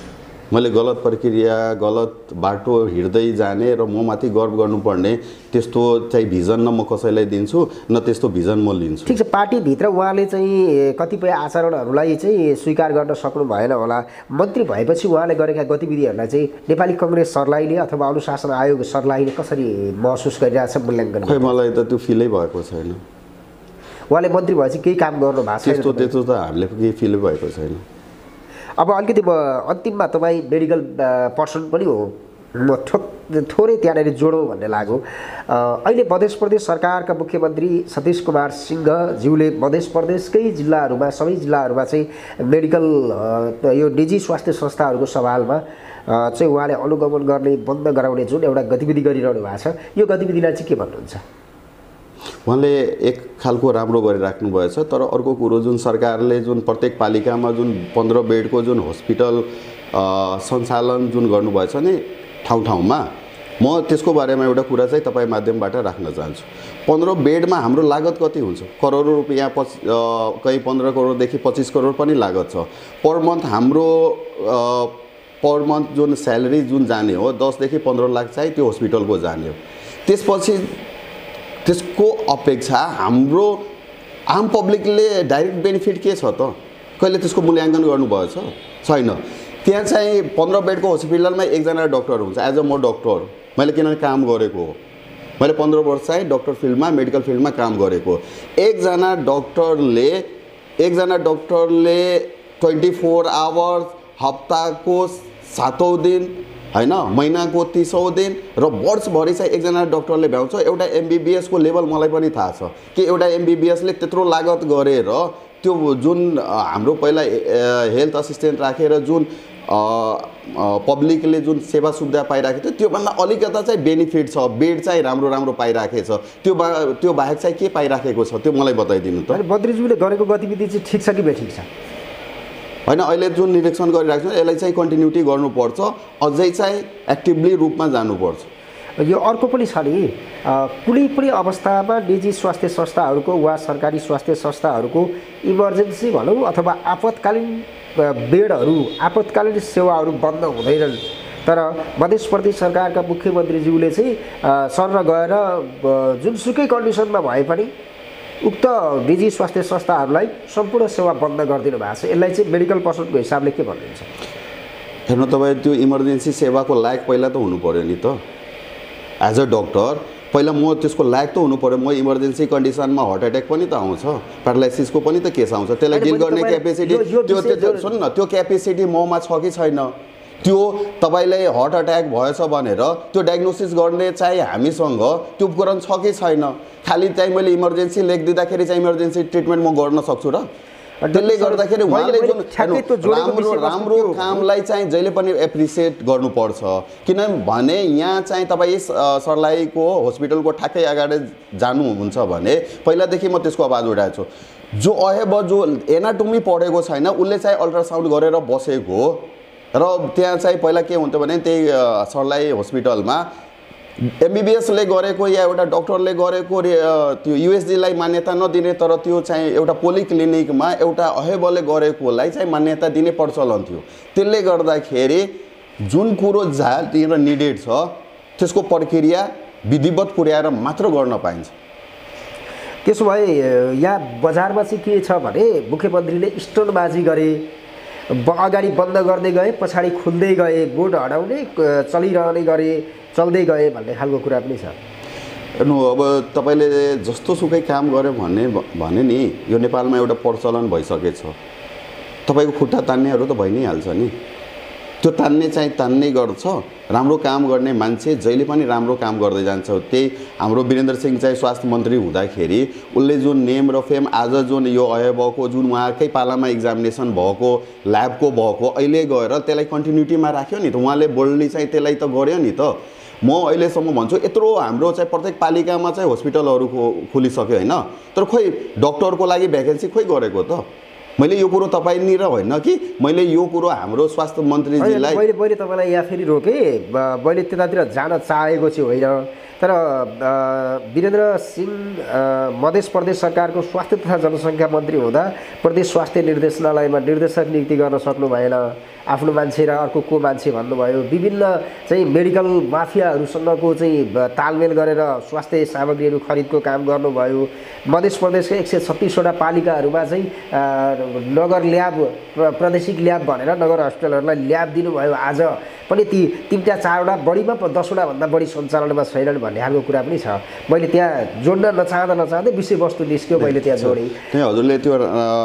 मैले गलत प्रक्रिया गलत बाटो हिँड्दै जाने र म माथि गर्व गर्नुपर्ने त्यस्तो चाहिँ भिजन न म कसैलाई दिन्छु न त्यस्तो भिजन म लिन्छु। ठिक छ, पार्टीभित्र उहाँले चाहिँ कतिपय आचरणहरूलाई चाहिँ स्वीकार गर्न सक्नु भएन होला। मन्त्री भएपछि उहाँले गरेका गतिविधिहरूलाई चाहिँ नेपाली कङ्ग्रेस सर्लाहीले अथवा अनुशासन आयोग सर्लाहीले कसरी महसुस गरिरहेछ मूल्याङ्कन? खै मलाई त त्यो फिलै भएको छैन। उहाँले मन्त्री भएपछि केही काम गर्नु भएको छैन? त्यस्तो त हामीले केही फिलै भएको छैन। अब अलिकति अन्तिममा तपाईँ मेडिकल पर्सन पनि हो, म थोरै त्यहाँनिर जोडौँ भन्ने लाग्यो। अहिले मध्य प्रदेश सरकारका मुख्यमन्त्री सतीश कुमार सिंहज्यूले मध्य प्रदेशकै जिल्लाहरूमा सबै जिल्लाहरूमा चाहिँ मेडिकल यो निजी स्वास्थ्य संस्थाहरूको सवालमा चाहिँ उहाँले अनुगमन गर्ने बन्द गराउने जुन एउटा गतिविधि गरिरहनु भएको छ, यो गतिविधिलाई चाहिँ के भन्नुहुन्छ? उहाँले एक खालको राम्रो गरिराख्नु भएछ, तर अर्को कुरो जुन सरकारले जुन प्रत्येक पालिकामा जुन 15 बेडको जुन हस्पिटल सञ्चालन जुन गर्नुभएछ नि ठाउँ ठाउँमा, म त्यसको बारेमा एउटा कुरा चाहिँ तपाईँ माध्यमबाट राख्न चाहन्छु। 15 बेडमा हाम्रो लागत कति हुन्छ? करोडौँ रुपियाँ, कहीँ 15 करोडदेखि 25 करोड पनि लागत छ। पर मन्थ हाम्रो पर मन्थ जुन स्यालेरी जुन जाने हो 10 देखि 15 लाख चाहिँ त्यो हस्पिटलको जाने हो। त्यसपछि त्यसको अपेक्षा हाम्रो आम पब्लिकले डाइरेक्ट बेनिफिट के छ त? कहिले त्यसको मूल्याङ्कन गर्नुभएछ? छैन। त्यहाँ चाहिँ 15 बेडको हस्पिटलमा एकजना डक्टर हुन्छ। एज अ म डक्टर मैले किनभने काम गरेको हो, मैले 15 वर्ष चाहिँ डक्टर फिल्डमा मेडिकल फिल्डमा काम गरेको। एकजना डक्टरले 24 आवर्स हप्ताको 7औं दिन हैन महिनाको 30औं दिन र वर्षभरि चाहिँ एकजना डाक्टरले भ्याउँछ एउटा MBBS को लेभल मलाई पनि थाहा छ कि एउटा MBBS ले त्यत्रो लागत गरेर त्यो जुन हाम्रो पहिला हेल्थ असिस्टेन्ट राखेर जुन पब्लिकले जुन सेवा सुविधा पाइराखेको थियो त्यो भन्दा अलिकता चाहिँ बेनिफिट छ बेड चाहिँ राम्रो पाइराखेको छ त्यो बाहेक चाहिँ के पाइराखेको छ त्यो मलाई बताइदिनु त। अनि बद्रीज्यूले गरेको गतिविधि चाहिँ ठिक छ कि बेठिक छ हैन अहिले जुन निरीक्षण गरिराख्छ यसलाई चाहिँ कन्टिन्युटी गर्नुपर्छ अझै चाहिँ एक्टिभली रूपमा जानुपर्छ। यो अर्को पनि छ नि कुनै पनि अवस्थामा निजी स्वास्थ्य संस्थाहरूको वा सरकारी स्वास्थ्य संस्थाहरूको इमर्जेन्सी भनौँ अथवा आपतकालीन बेडहरू आपतकालीन सेवाहरू बन्द हुँदैनन् तर मध्य प्रदेश सरकारका मुख्यमन्त्रीज्यूले चाहिँ सर गएर जुनसुकै कन्डिसनमा भए पनि उक्त निजी स्वास्थ्य संस्थाहरूलाई सम्पूर्ण सेवा बन्द गरिदिनु भएको छ। यसलाई चाहिँ मेडिकल पर्सनको हिसाबले के भन्नुहुन्छ? हेर्नु तपाईँ त्यो इमर्जेन्सी सेवाको लायक पहिला त हुनु पर्यो नि त एज अ डक्टर पहिला म त्यसको लायक त हुनु पर्यो। म इमर्जेन्सी कन्डिसनमा हार्ट एट्याक पनि त आउँछ प्यारालाइसिसको पनि त केस आउँछ त्यसलाई डिल गर्ने क्यापेसिटी त्यो सुन न त्यो क्यापेसिटी ममा छ कि छैन त्यो तपाईलाई हार्ट अट्याक भएछ भनेर त्यो डायग्नोसिस गर्ने चाहिँ हामीसँग त्यो उपकरण छ कि छैन खालि चाहिँ मैले इमर्जेन्सी लेखिदिँदाखेरि चाहिँ इमर्जेन्सी ट्रिटमेन्ट म गर्न सक्छु र त्यसले गर्दाखेरि उहाँले जुन राम्रो कामलाई चाहिँ जहिले पनि एप्रिसिएट गर्नुपर्छ किनभने यहाँ चाहिँ तपाईँ सर्लाहीको हस्पिटलको ठ्याक्कै अगाडि जानुहुन्छ भने पहिलादेखि म त्यसको आवाज उठाएको छु जो अहेब जो एनाटोमी पढेको छैन उसले चाहिँ अल्ट्रासाउन्ड गरेर बसेको र त्यहाँ चाहिँ पहिला के हुन्थ्यो भने त्यही सर्लाही हस्पिटलमा MBBS ले गरेको या एउटा डाक्टरले गरेको त्यो USGलाई मान्यता नदिने तर त्यो चाहिँ एउटा पोलिक्लिनिकमा एउटा अहेबले गरेकोलाई चाहिँ मान्यता दिने प्रचलन थियो। त्यसले गर्दाखेरि जुन कुरो जहाँतिर निडेड छ त्यसको प्रक्रिया विधिवत पुर्याएर मात्र गर्न पाइन्छ। त्यसो भए यहाँ बजारमा चाहिँ के छ भने मुख्यमन्त्रीले स्टोनबाजी गरे अगाडि बन्द गर्दै गए पछाडि खुल्दै गए बोर्ड हटाउने चलिरहने गरे चल्दै गए भन्ने खालको कुरा पनि छ। हेर्नु अब तपाईँले जस्तो सुकै काम गर्यो भने नि यो नेपालमा एउटा प्रचलन भइसकेको छ तपाईँको खुट्टा तान्नेहरू त भइ नै हाल्छ नि त्यो तान्ने गर्छ राम्रो काम गर्ने मान्छे जहिले पनि राम्रो काम गर्दै जान्छ। त्यही हाम्रो वीरेन्द्र सिंह चाहिँ स्वास्थ्य मन्त्री हुँदाखेरि उसले जुन नेम र फेम आज जुन यो अहेबको जुन उहाँकै पालामा एक्जामिनेसन भएको ल्याबको भएको अहिले गएर त्यसलाई कन्टिन्युटीमा राख्यो नि त उहाँले बोल्डली चाहिँ त्यसलाई त गर्यो नि त। म अहिलेसम्म भन्छु यत्रो हाम्रो चाहिँ प्रत्येक पालिकामा चाहिँ हस्पिटलहरू खोलिसक्यो होइन तर खोइ डक्टरको लागि भ्याकेन्सी खोइ गरेको त मैले यो कुरो तपाईँ नि र होइन कि मैले यो कुरो हाम्रो स्वास्थ्य मन्त्रीजीलाई मैले तपाईँलाई यहाँ फेरि रोकेँ मैले त्यतातिर जान चाहेको चाहिँ होइन तर वीरेन्द्र सिंह मध्य प्रदेश सरकारको स्वास्थ्य तथा जनसङ्ख्या मन्त्री हुँदा प्रदेश स्वास्थ्य निर्देशनालयमा निर्देशक नियुक्ति गर्न सक्नु भएन आफ्नो मान्छे र अर्को को मान्छे भन्नुभयो विभिन्न चाहिँ मेडिकल माफियाहरूसँगको चाहिँ तालमेल गरेर स्वास्थ्य सामग्रीहरू खरिदको काम गर्नुभयो। मध्य प्रदेशका 136वटा पालिकाहरूमा चाहिँ नगर ल्याब प्रादेशिक ल्याब भनेर नगर हस्पिटलहरूलाई ल्याब दिनुभयो आज पनि ती 3टा 4वटा बढीमा 10वटा भन्दा बढी सञ्चालनमा छैनन् भन्ने खालको कुरा पनि छ। मैले त्यहाँ जोड्न नचाहँदै विषयवस्तु निस्क्यो मैले त्यहाँ जोडेँ। त्यही हजुरले त्यो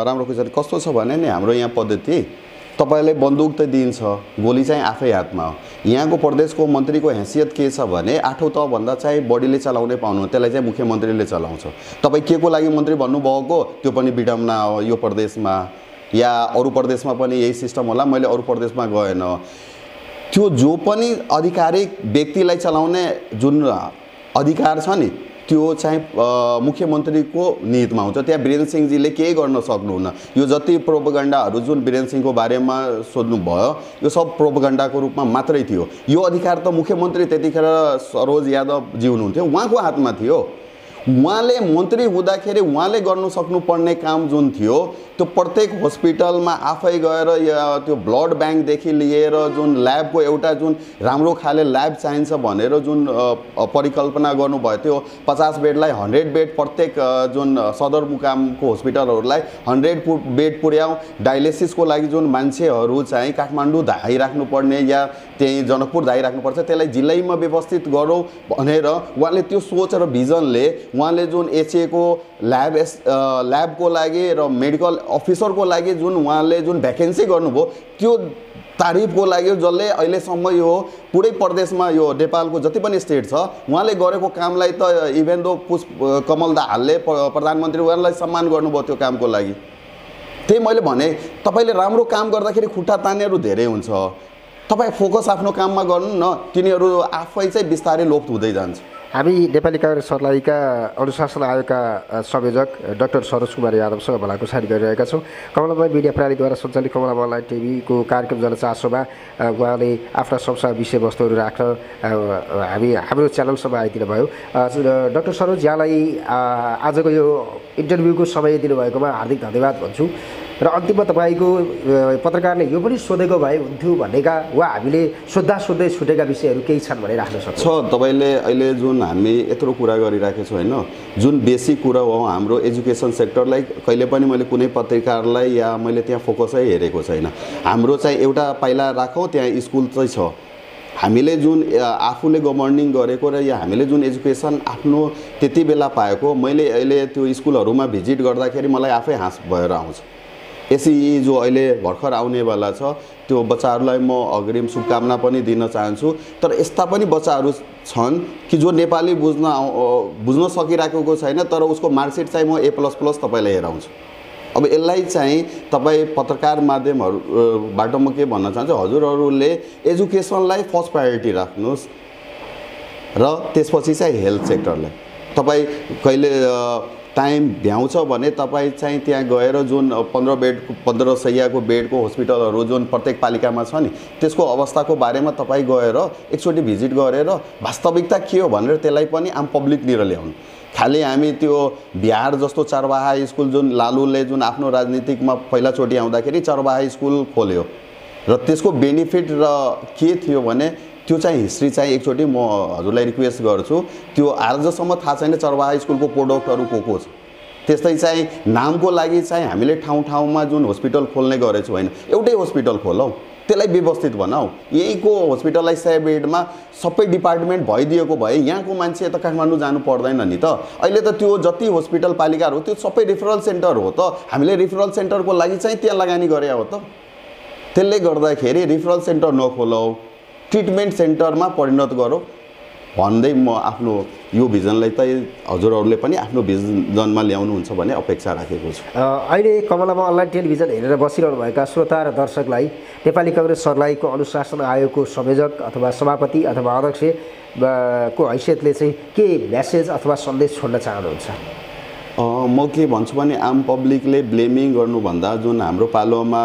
राम्रो क्वेसन कस्तो छ भने नि हाम्रो यहाँ पद्धति तपाईले बन्दुक त दिन्छ गोली चाहिँ आफै हातमा हो। यहाँको प्रदेशको मन्त्रीको हैसियत के छ भने 8औं तह भन्दा चाहिँ बढीले चलाउनै पाउनु त्यसलाई चाहिँ मुख्यमन्त्रीले चलाउँछ। तपाईँ के को लागि मन्त्री भन्नुभएको त्यो पनि विडम्बना हो यो प्रदेशमा या अरू प्रदेशमा पनि यही सिस्टम होला मैले अरू प्रदेशमा गएन त्यो जो पनि आधिकारिक व्यक्तिलाई चलाउने जुन अधिकार छ नि त्यो चाहिँ मुख्यमन्त्रीको निहितमा हुन्छ। त्यहाँ वीरेन्द्र सिंहजीले केही गर्न सक्नुहुन्न। यो जति प्रोपगन्डाहरू जुन वीरेन्द्र सिंहको बारेमा सोध्नुभयो यो सब प्रोपगन्डाको रूपमा मात्रै थियो। यो अधिकार त मुख्यमन्त्री त्यतिखेर सरोज यादवजी हुनुहुन्थ्यो उहाँको हातमा थियो। उहाँले मन्त्री हुँदाखेरि उहाँले गर्नु सक्नुपर्ने काम जुन थियो त्यो प्रत्येक हस्पिटलमा आफै गएर त्यो ब्लड ब्याङ्कदेखि लिएर जुन ल्याबको एउटा जुन राम्रो खाले ल्याब चाहिन्छ भनेर जुन परिकल्पना गर्नुभयो त्यो 50 बेडलाई 100 बेड प्रत्येक जुन सदरमुकामको हस्पिटलहरूलाई 100 बेड पुर्याउँ डायलिसिसको लागि जुन मान्छेहरू चाहिँ काठमाडौँ धाइराख्नुपर्ने या त्यही जनकपुर धाइराख्नुपर्छ त्यसलाई जिल्लामा व्यवस्थित गरौँ भनेर उहाँले त्यो सोच र भिजनले उहाँले जुन एचएको ल्याबको लागि र मेडिकल अफिसरको लागि जुन उहाँले जुन भ्याकेन्सी गर्नुभयो त्यो तारिफको लागि जसले अहिलेसम्म यो पुरै प्रदेशमा यो नेपालको जति पनि स्टेट छ उहाँले गरेको कामलाई त इभेन दो कमल दाहालले प्रधानमन्त्री उहाँलाई सम्मान गर्नुभयो त्यो कामको लागि। त्यही मैले भने तपाईँले राम्रो काम गर्दाखेरि खुट्टा तान्नेहरू धेरै हुन्छ, तपाईँ फोकस आफ्नो काममा गर्नु न, तिनीहरू आफै चाहिँ बिस्तारै लोप हुँदै जान्छ। हामी नेपाली काङ्ग्रेस सर्लाहीका अनुशासन आयोगका संयोजक डाक्टर सरोज कुमार यादवसँग भलाकुसारी गरिरहेका छौँ। कमलामाई मिडिया प्रणालीद्वारा सञ्चालित कमला अनलाइन टिभीको कार्यक्रम जनचासोमा उहाँले आफ्ना संसार विषयवस्तुहरू राख्न हाम्रो च्यानलसम्म आइदिनु भयो। डाक्टर सरोज, यहाँलाई आजको यो इन्टरभ्यूको समय दिनुभएकोमा हार्दिक धन्यवाद भन्छु र अन्तिममा तपाईँको पत्रकारले यो पनि सोधेको भए हुन्थ्यो भनेका वा हामीले सोध्दै छुटेका विषयहरू केही छन् भने राख्न सक्छ। तपाईँले अहिले जुन हामी यत्रो कुरा गरिराखेको छौँ होइन, जुन बेसिक कुरा हो हाम्रो एजुकेसन सेक्टरलाई कहिले पनि मैले कुनै पत्रकारलाई या मैले त्यहाँ फोकसै हेरेको छैन। हाम्रो चाहिँ एउटा पाइला राखौँ, त्यहाँ स्कुल चाहिँ छ, हामीले जुन आफूले गभर्निङ गरेको र या हामीले जुन एजुकेसन आफ्नो त्यति बेला पाएको, मैले अहिले त्यो स्कुलहरूमा भिजिट गर्दाखेरि मलाई आफै हाँस भएर आउँछ। एसई जो अहिले भर्खर आउनेवाला छ त्यो बच्चाहरूलाई म अग्रिम शुभकामना पनि दिन चाहन्छु। तर यस्ता पनि बच्चाहरू छन् कि जो नेपाली बुझ्न सकिरहेको छैन, तर उसको मार्कसिट चाहिँ म A++ तपाईँलाई हेराउँछु। अब यसलाई चाहिँ तपाईँ पत्रकार माध्यमहरूबाट म के भन्न चाहन्छु, हजुरहरूले एजुकेसनलाई फर्स्ट प्रायोरिटी राख्नुहोस् र त्यसपछि चाहिँ हेल्थ सेक्टरलाई तपाईँ कहिले टाइम भ्याउँछ भने तपाईँ चाहिँ त्यहाँ गएर जुन 15 शैय्याको बेडको हस्पिटलहरू जुन प्रत्येक पालिकामा छ नि त्यसको अवस्थाको बारेमा तपाईँ गएर एकचोटि भिजिट गरेर वास्तविकता के हो भनेर त्यसलाई पनि आम पब्लिकतिर ल्याउनु। खालि हामी त्यो बिहार जस्तो चरवाहा स्कुल जुन लालुले जुन आफ्नो राजनीतिकमा पहिलाचोटि आउँदाखेरि चरवाहा स्कुल खोल्यो र त्यसको बेनिफिट र के थियो भने त्यो चाहिँ हिस्ट्री चाहिँ एकचोटि म हजुरलाई रिक्वेस्ट गर्छु, त्यो आजसम्म थाहा छैन चरवाहा स्कुलको प्रोडक्टहरू को छ। त्यस्तै चाहिँ नामको लागि चाहिँ हामीले ठाउँ ठाउँमा जुन हस्पिटल खोल्ने गरेछौँ होइन, एउटै हस्पिटल खोलौँ, त्यसलाई व्यवस्थित बनाऊ। यहीँको हस्पिटललाई 100 बेडमा सबै डिपार्टमेन्ट भइदिएको भए यहाँको मान्छे त काठमाडौँ जानु पर्दैन नि त। अहिले त त्यो जति हस्पिटल पालिकाहरू त्यो सबै रिफरल सेन्टर हो त, हामीले रिफरल सेन्टरको लागि चाहिँ त्यहाँ लगानी गरे हो त। त्यसले गर्दाखेरि रिफरल सेन्टर नखोलौँ, ट्रिटमेन्ट सेन्टरमा परिणत गरौँ भन्दै म आफ्नो यो भिजनलाई त हजुरहरूले पनि आफ्नो भिजनमा ल्याउनुहुन्छ भन्ने अपेक्षा राखेको छु। अहिले कमलामा अनलाइन टेलिभिजन हेरेर बसिरहनु भएका श्रोता र दर्शकलाई नेपाली काङ्ग्रेस सर्लाहीको अनुशासन आयोगको संयोजक अथवा सभापति अथवा अध्यक्ष को हैसियतले चाहिँ के मेसेज अथवा सन्देश छोड्न चाहनुहुन्छ? म के भन्छु भने आम पब्लिकले ब्लेमिङ गर्नुभन्दा जुन हाम्रो पालोमा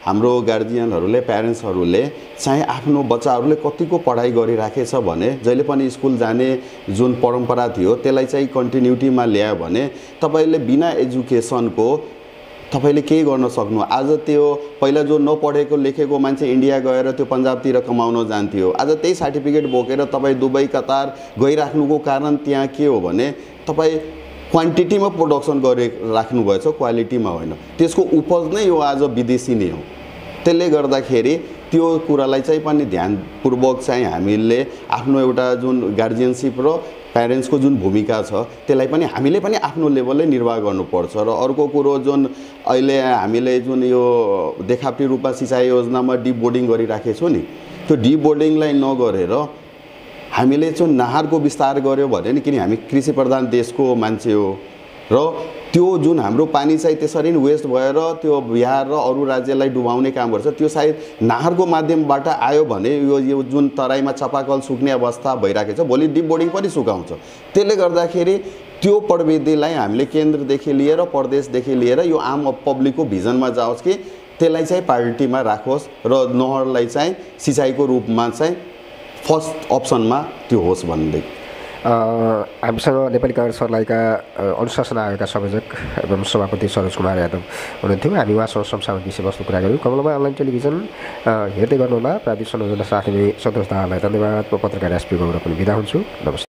हाम्रो गार्जियनहरूले प्यारेन्ट्सहरूले चाहिँ आफ्नो बच्चाहरूले कतिको पढाइ गरिराखेछ भने जहिले पनि स्कुल जाने जुन परम्परा थियो त्यसलाई चाहिँ कन्टिन्युटीमा ल्यायो भने तपाईँले बिना एजुकेसनको तपाईँले केही गर्न सक्नु। आज त्यो पहिला जो नपढेको लेखेको मान्छे इन्डिया गएर त्यो पन्जाबतिर कमाउन जान्थ्यो, आज त्यही सर्टिफिकेट बोकेर तपाईँ दुबई कतार गइराख्नुको कारण त्यहाँ के हो भने तपाईँ क्वान्टिटीमा प्रोडक्सन गरिराख्नुभएछ, क्वालिटीमा होइन। त्यसको उपज नै यो आज विदेशी नै हो। त्यसले गर्दाखेरि त्यो कुरालाई चाहिँ पनि ध्यानपूर्वक चाहिँ हामीले आफ्नो एउटा जुन गार्जियनसिप र प्यारेन्ट्सको जुन भूमिका छ त्यसलाई पनि हामीले पनि आफ्नो लेभलले निर्वाह गर्नुपर्छ। र अर्को कुरो जुन अहिले हामीले जुन यो देखावटी रूपमा सिँचाइ योजनामा डिप बोर्डिङ गरिराखेको छौँ नि, त्यो डिप बोर्डिङलाई नगरेर हामीले चाहिँ नहरको विस्तार गर्यो भने नि, किन हामी कृषि प्रधान देशको मान्छे हो र त्यो जुन हाम्रो पानी चाहिँ त्यसरी नै वेस्ट भएर त्यो बिहार र अरू राज्यलाई डुबाउने काम गर्छ, त्यो सायद नहरको माध्यमबाट आयो भने यो जुन तराईमा चापाकल सुक्ने अवस्था भइराखेको छ भोलि डिप बोर्डिङ पनि सुकाउँछ। त्यसले गर्दाखेरि त्यो प्रविधिलाई हामीले केन्द्रदेखि लिएर प्रदेशदेखि लिएर यो आम पब्लिकको भिजनमा जाओस् कि त्यसलाई चाहिँ प्रायोरिटीमा राखोस् र नहरलाई चाहिँ सिँचाइको रूपमा चाहिँ फर्स्ट अप्सनमा त्यो होस् भन्दै। हामीसँग नेपाली काङ्ग्रेस सर्लाहीका अनुशासन आयोगका संयोजक एवं सभापति सरोज कुमार यादव हुनुहुन्थ्यो। हामी उहाँसँग समसामयिक विषयवस्तु कुरा गऱ्यौँ। कमलामा अनलाइन टेलिभिजन हेर्दै गर्नुहोला। प्राविधिक संयोजन साथी सन्तोष दाहाललाई धन्यवाद। म पत्रकार एसपी गौरव पनि बिदा हुन्छु। नमस्ते।